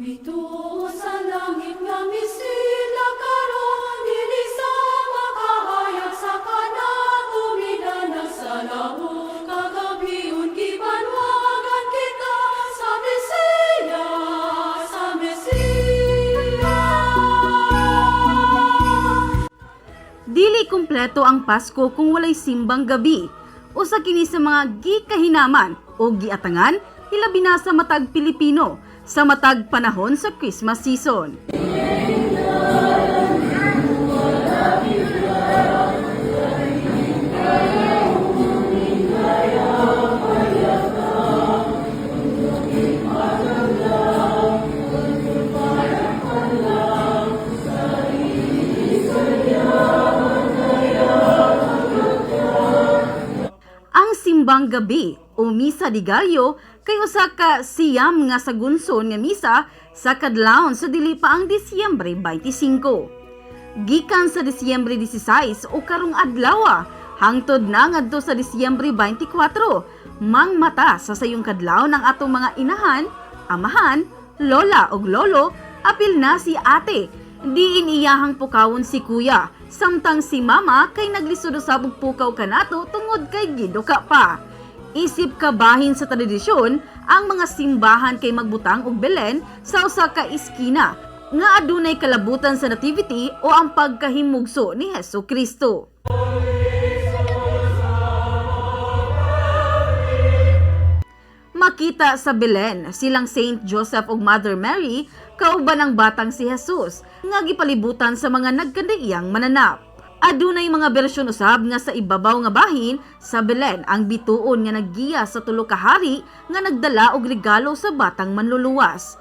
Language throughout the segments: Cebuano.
Bituon sa langit nga misidla karon, dili sa makahayag sa kanato midanag sa laho kagabion, gibanwagan kita sa Mesiya, sa Mesiya. Dili kumpleto ang Pasko kung walay simbang gabi. Usa kini sa mga gikahinaman o giatangan, hilabi na sa matag Pilipino sa matag panahon sa Christmas season. Ang simbang gabi o Misa de Gallo kay usa ka siyam nga sagunson nga misa sa kadlawon sa dili pa ang Disyembre 25. Gikan sa Disyembre 16 o karong adlaw hangtod na ngadto sa Disyembre 24, mangmata sa sayong kadlaw ng atong mga inahan, amahan, lola ug lolo, apil na si ate. Diin iyahang pukawon si kuya, samtang si mama kay naglisod usab og pukaw kanato tungod kay giduka pa. Isip kabahin sa tradisyon, ang mga simbahan kay magbutang og Belen sa usa ka iskina nga adunay kalabutan sa nativity o ang pagkahimugso ni Hesu Kristo. Makita sa Belen silang Saint Joseph ug Mother Mary kauban ang batang si Jesus nga gipalibutan sa mga nagkandaiyang mananap. Adunay mga bersyon usab nga sa ibabaw nga bahin sa Belen ang bituon nga naggiya sa tulo ka hari nga nagdala og regalo sa batang manluluwas.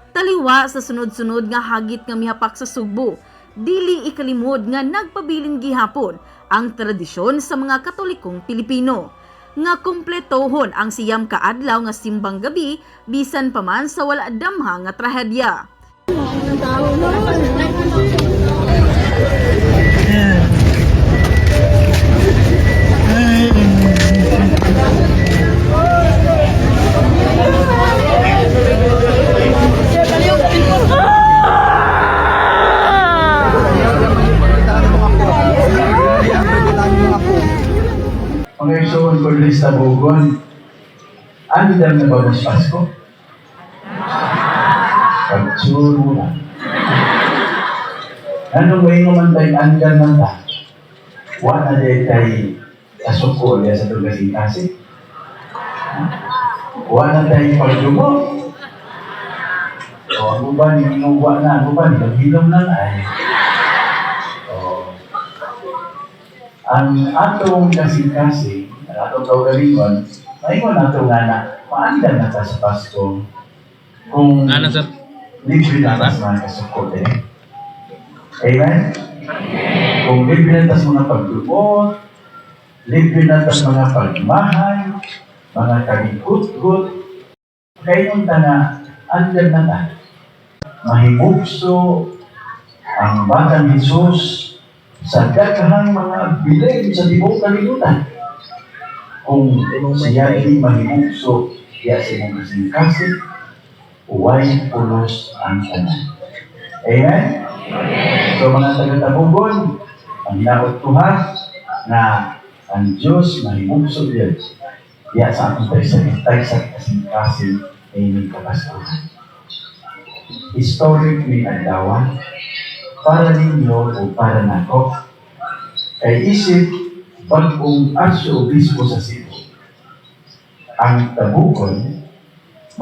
Taliwa sa sunod-sunod nga hagit nga mihapak sa Sugbo, dili ikalimod nga nagpabilin gihapon ang tradisyon sa mga Katolikong Pilipino nga kumpletohon ang 9 ka adlaw nga simbang gabi bisan pa man sa wala damha nga trahedya. Mga igsoon ko diri sa Bugon, andam na ba mas Pasko? Pagtsuro na. Ano ba yung man tayo andam man ta? Wa na di tay kasuko niya sa itong kasing-kasing. Wa na tayo pagdumo. O, ang uban, wa na, ang uban, naghinom na ay. O, ang atong kasing-kasing, ang atong kaugalingon, maingon ato nga na, maandam na ta sa Pasko kung Ano, sir? libre na ta sa mga kasukot eh. Amen? Kung libre na ta sa mga pagdumot, libre na ta sa mga pagmahay, mga kalikut-gut, kayon ta na, andam na ta. Mahimugso ang batang Jesus sa daghang mga bilin sa tibuok kalibutan. Kung siya di mahimugso, diya sa imong kasing-kasing, uway pulos ang tanan. Amen? So mga taga-Tabugon, ang hinaot ko ha, na ang Diyos mahimugso diyan. Diya sa atong tagsa kasing-kasing ay kapaskuhan. Historic ni adlaw para ninyo o para nako. Kay isip bag-ong arso-obispo sa Cebu. Ang Tabugon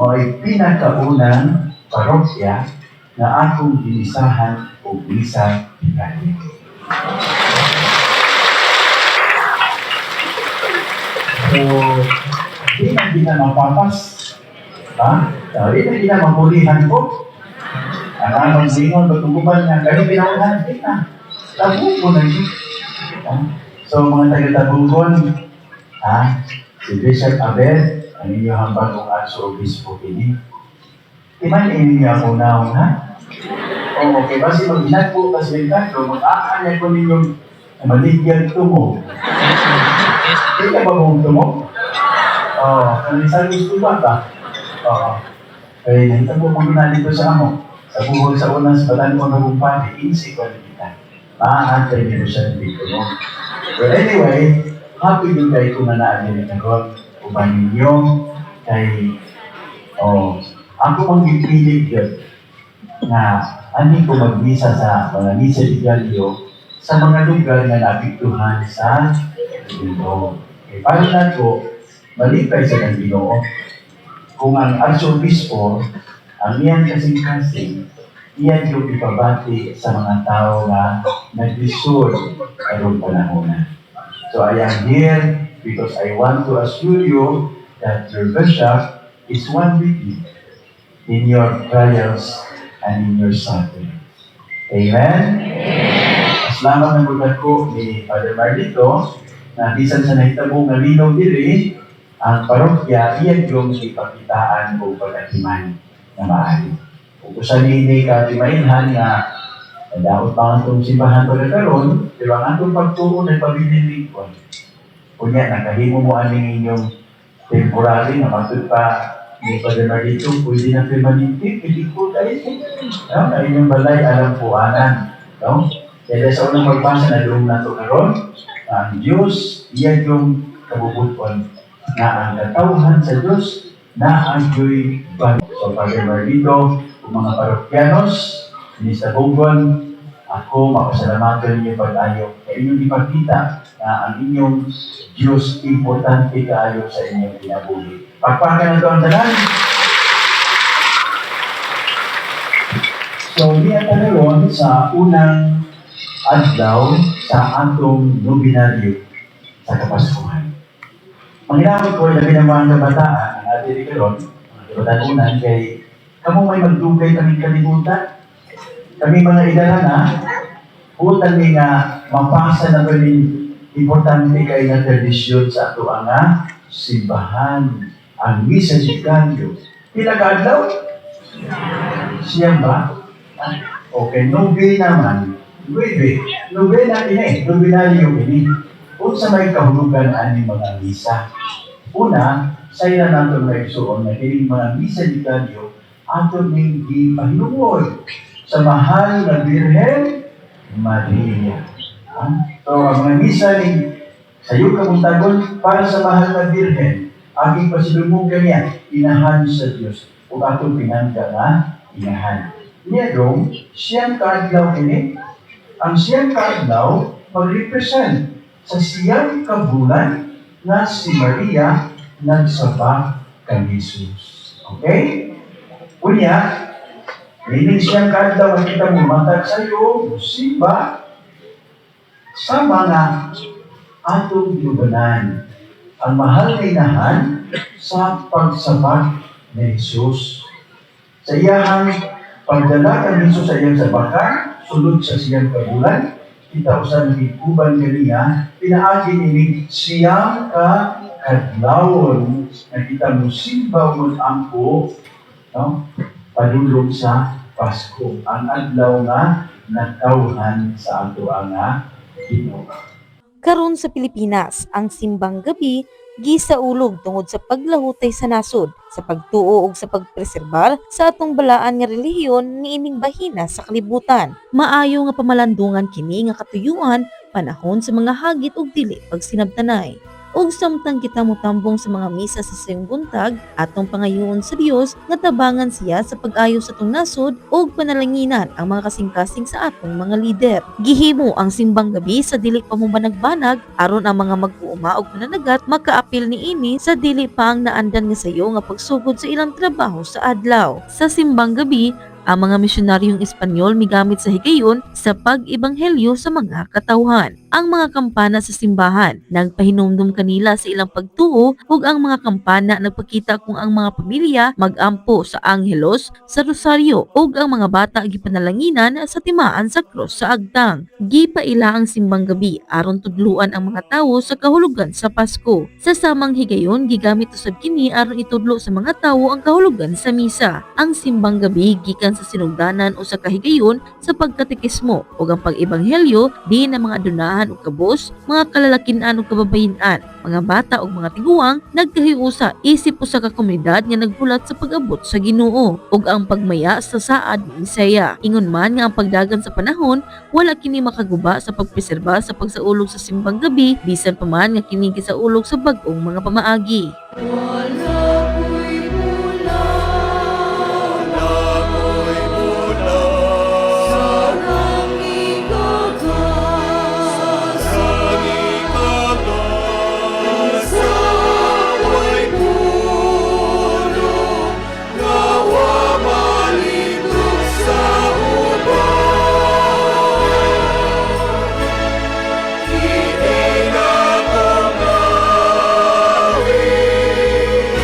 mao'y pinakaunang parokya na akong gimisahan og misa de gallo. So, di na kita mapapas. Ha? So, di na kita mapulihan ko. Ang amang singon, pagtuguban nga, kani pinauhan, di na. Tabugo na yun. Ha? So, mga taga-Tabugon, ha? Si Bishop Abel, ang inyong bagong archobispo kini. Iman inyo ako naong, ha? Oo, okay. Basi maghinagpo ka sa Bengkado, mag-aanya ko ninyong maligyan tumo. Di ka ba mong tumo? Oo, oh, sa gusto ba ba? Oo. Kaya nahitabo mo na dito sa amo. Sa buhol sa unas, balan ko na kumpani, insi ko na kita. Maaantay niyo siya dito mo. Well, anyway, happy din kayo kung nanaan din karon uban ninyo kay, oh, ako mang gipilit yun na ani ko magmisa sa mga misa de gallo sa mga lugar nga naapektuhan sa Ginoo. Kay para nato malipay sa ng Ginoo kung ang arsobispo ang iyang kasing-kasing iyan yung ipabati sa mga tao nga naglisod karong panahon. So I am here because I want to assure you that your bishop is one with you in your trials and in your suffering. Amen? Salamat ng bulat ko ni Father Marlito na bisan sa nahitabo nga linaw diri, ang parokya iyan yung ipakitaan o pag-atiman na maayo. Ug usa niini ka timainhan nga nadaot pa ang atong simbahan pagkakaroon, pero ang atong pagtuon ay pabilin lingkod. Unya, nakahimo mo aning inyong temporary nga matud pa ni Father Marlito, pwede na permanente, pwede ko tayo. No? Ang inyong balay alam puanan. No? Kaya sa unang pagbasa na doon nato karon, ang Diyos, iya yung kabubuton na ang katawhan sa Diyos na ang Diyo'y balik. So, Father Marlito, ug mga parokyanos, ni sa Bugon, ako mapasalamatan ninyo pag-ayo kay inyong ipakita na ang inyong Diyos importante kaayo sa inyong kinabuhi. Pagpakan na ito ang tanan. So, niya karon sa unang adlaw sa atong nobinaryo sa Kapaskuhan. Manginamot ko, labi ng mga kabataan, ang ating diri karon, mga kabataan kay kamo may magdugay kaming kalibutan. Kami mga idara na, utang mi nga mapasa na ba ning importante kay nga tradisyon sa ato ang nga simbahan, ang misa de gallo. Pila ka adlaw? Siyam ba? Ah, okay, nobena man. Nuebe. Nobena ini, nobenaryo ini. Unsa may kahulugan ani mga misa? Una, sayra nato nga igsuon na kining mga misa de gallo ato ning gipahinungod sa mahal na Birhen Maria. Ah, so, ang mga misa ning sayo kabuntagon para sa mahal na Birhen, aging pasidungog kaniya, inahan sa Dios ug atong pinangga nga inahan. Niya dong, 9 kaadlaw kini, ang 9 kaadlaw mag-represent sa 9 ka bulan na si Maria nagsaba kang Jesus. Okay? Unya, meaning 9 kaadlaw makita mo matag sayo, simba, sa mga atong giubanan ang mahal na inahan sa pagsabak ni Jesus. Sa iyahang pagdala kang Jesus sa iyang sabakan, sulod sa 9 ka bulan, kita usa nagikuban kaniya, pinaagi ini 9 ka kadlawon na kita musimba ug ampo, no? Padulong sa Pasko, ang adlaw nga natawhan sa ato ang Ginoo. Karon sa Pilipinas, ang simbang gabi gisaulog tungod sa paglahutay sa nasod, sa pagtuo ug sa pagpreserbar sa atong balaan nga relihiyon niining bahina sa kalibutan. Maayo nga pamalandungan kini nga katuyuan panahon sa mga hagit ug dili pagsinabtanay. Ug samtang kita motambong sa mga misa sa sayong buntag, atong pangayoon sa Dios nga tabangan siya sa pag-ayo sa atong nasod ug panalanginan ang mga kasing-kasing sa atong mga lider. Gihimo ang simbang gabi sa dili pa mobanag-banag aron ang mga mag-uuma ug mananagat makaapil niini sa dili pa ang naandan nga sayo nga pagsugod sa ilang trabaho sa adlaw. Sa simbang gabi, ang mga misyonaryong Espanyol migamit sa higayon sa pag-ebanghelyo sa mga katawhan. Ang mga kampana sa simbahan nagpahinumdum kanila sa ilang pagtuo ug ang mga kampana nagpakita kung ang mga pamilya magampo sa Angelos, sa Rosaryo, ug ang mga bata gipanalanginan sa timaan sa krus sa agtang. Gipaila ang simbang gabi aron tudluan ang mga tawo sa kahulugan sa Pasko. Sa samang higayon, gigamit usab kini aron itudlo sa mga tawo ang kahulugan sa misa. Ang simbang gabi gikan sa sinugdanan o sa kahigayon sa pagkatekismo ug ang pag-ebanghelyo diin ang mga adunahan ug kabos, mga kalalakinan ug kababayen-an, mga bata ug mga tiguang nagkahiusa isip usa ka komunidad nga naghulat sa pag-abot sa Ginoo ug ang pagmaya sa saad ni Isaiah. Ingon man nga ang pagdagan sa panahon, wala kini makaguba sa pagpreserba sa pagsaulog sa simbang gabi, bisan pa man nga kini gisaulog sa bag-ong mga pamaagi. Wala ko'y bulag, sarang ikatas, sa way puno nga wa malindog sa uban. Kini akong awit,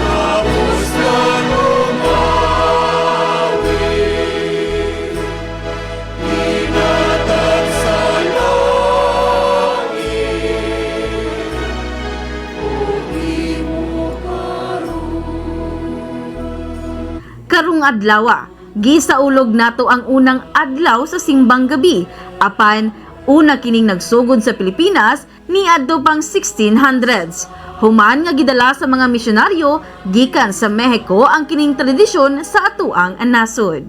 tapos na umawit, hinatag sa langit, ug imo karon. Karong adlawa, gisaulog nato ang unang adlaw sa simbang gabi, apan una kining nagsugod sa Pilipinas niadto pang 1600s. Human nga gidala sa mga misyonaryo gikan sa Mexico ang kining tradisyon sa atuang nasod.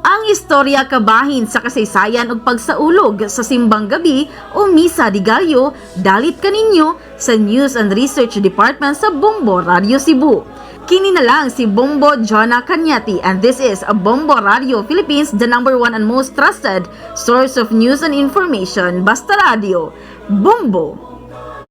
Ang istorya kabahin sa kasaysayan ug pagsaulog sa simbang gabi o Misa de Gallo dalit kaninyo sa News and Research Department sa Bombo Radio Cebu. Kini na lang si Bombo Jonah Cañete, and this is a Bombo Radio Philippines, the number one and most trusted source of news and information. Basta Radio. Bombo!